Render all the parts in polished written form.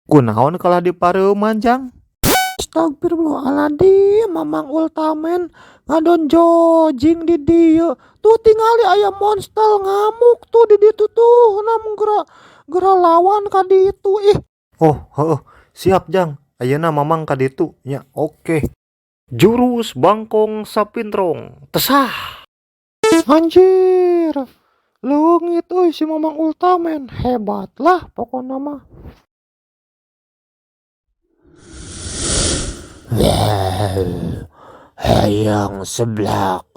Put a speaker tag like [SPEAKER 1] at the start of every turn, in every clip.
[SPEAKER 1] Kunaon kalah dipareuman, Jang? Astagfirullahaladzim, Mamang Ultraman ngadon jojing di dieu. Tuh tingali aya monster ngamuk tuh di ditu tuh, nam geura geura lawan ka ditu ih. Oh, heueuh, siap, Jang. Ayeuna Mamang ka ditu nya. Oke. Jurus Bangkong Sapintrong. Tesah. Anjir. Leungit euy si Mamang Ultraman, hebat lah pokona mah. Hayang seblak.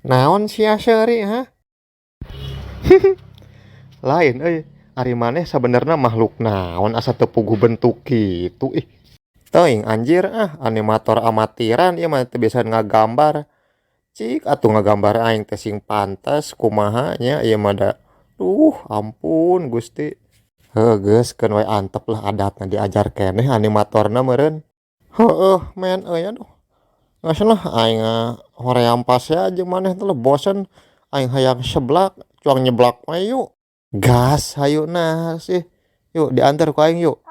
[SPEAKER 1] Naon sia seuri, ha? Lain euy, ari maneh sabenerna makhluk naon asa teu puguh bentuk kitu ih. Teuing anjir ah, animator amatiran ieu mah teu bisa ngagambar. Cik atuh ngagambar aing teh sing pantes kumaha nya ieu mah da. Duh, ampun Gusti. Heuh geus keun we antep lah adatna diajar keneh animatorna meureun. Heueuh men euy aduh. Geus lah aing hoream pasea jeung maneh teh bosen. Aing hayang seblak, cuang nyeblak we yuk. Gas hayu nah sih. Yuk diantar ku aing yuk.